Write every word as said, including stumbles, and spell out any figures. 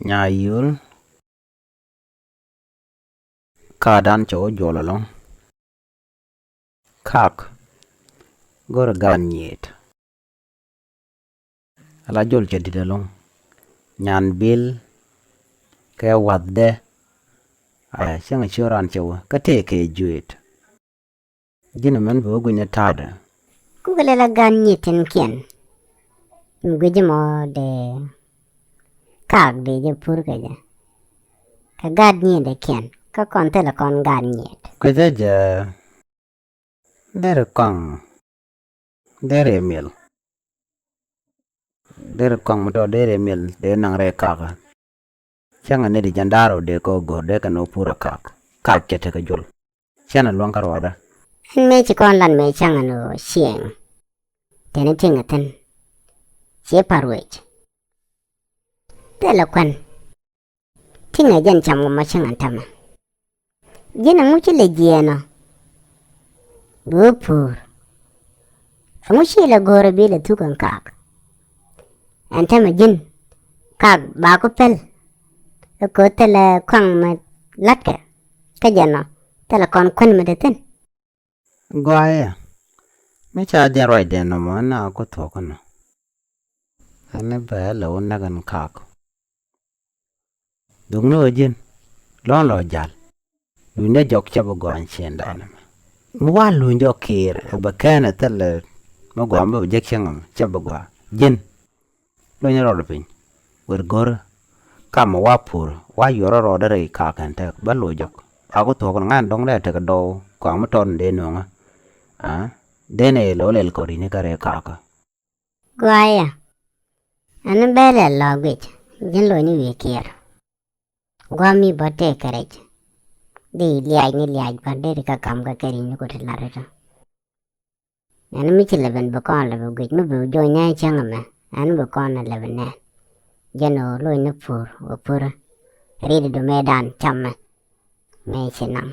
Nyaayul. Ka̱a̱dan cɛ wä juɔl ɛlɔ̱ŋ. Kak. Go̱rɛ gaat nyiet. Ala jol cɛ di̱t ɛlɔ̱ŋ. Nyan bil kɛ wa̱thdɛ. Aya cäŋ ɛ ciö raan cɛ wä kä tëë kɛ juëët. Ji̱n ɛmɛn bi wä gui̱n ni ta̱a̱dɛ. Kukɛ lɛl a gan nyiet tin kiɛn. Mi gui̱c mɔ dee kaak dee jɛ pur kɛ jɛ. Kɛ gat nyiet dee kiɛn kä kɔn thilɛ kɔn gat nyiet. Kɛ jɛ jɛ. Derɛ kɔŋ. Derɛ miɛl. Derɛ kɔŋ mi tɔ derɛ miɛl dee naŋ rɛy kakä. Cäŋɛ ni di jɛn da̱r ɔ dee kɛ ɔ go̱r dee kɛ ni ɔ pur ɛ kak. Kak cɛ tekɛ jol. Cɛn ɛ luäŋ kä ruɔdä. Ɛn mëë ci kɔn lan mëë cäŋɛ ni ɔ cieŋ. Teni tiŋɛ thin. Ciɛ par wec. Thilɛ kuɛn. Tiŋɛ jɛn cam ŋɔ ma cäŋɛ tämɛ. Ji̱n ɛŋu ci lɛ jiɛɛn ɔ. Bi wä puur. Ɛŋu ci lɛ go̱o̱rɛ bi lɛ thuk ɛn kaak. Ɛn tämɛ ji̱n kaak ba ku pɛl. Ɛ ko̱ thilɛ kɔaŋ mɛ la̱tkɛ. Kä jɛn ɔ thilɛ kɔn kuän mɛ te thi̱n. Gɔaaɛ mi ca jɛn ruacdɛ nɔmɔ ɛn na ku thuɔ̱k ɛnɔ. Ɛn bɛ lɛ wä näk ɛn kaak. Dhuk ni ɣä ji̱n lɔ̱ŋ lɔ ja̱l. Luny dee jɔk cä bi gɔaa ɛn ciëŋdan ɛmɛ. Mi wa luny jɔk kiɛɛr ɛ bɛ kɛn ɛ thilɛ mi gɔaa mi bɛ jek cäŋ ɛmɛ cä bi gɔaa ji̱n. Luny rɔɔdɛ piny wër go̱rä. Kamɛ wa puur wa yuɔrä rɔɔdɛ rɛy kaak ɛn tɛk bä loc jɔk. A ku thuɔ̱k ni ŋa̱n dɔ̱ŋ dee tekɛ dɔw kɔaŋ mi tɔt ni dee no̱o̱ŋä. Aa dee nɛ yɛ lo̱l ɛl kɔri̱ni kä rɛy kaakä. Gɔaa ya. Ɛn bɛl ɛ lɔ guic ji̱n lo̱c ni wi̱i̱ kiɛɛr. Gua̱a̱m mi bä tëë kɛ rɛc. Di liac ni liac bä deri kä ka̱m kä kɛ ri̱c ni ku ti la̱t ri tɔ. Ɛn mi ci lɛ ben bi kɔn lɛ bi guic mi bi joc nɛn cäŋ ɛmɛ ɛn bi kɔn lɛ bi nɛn. Jɛn ɣöö lo̱c ni pur wä purä. Ri̱t du mëëdan camɛ. Mëë ci naŋ.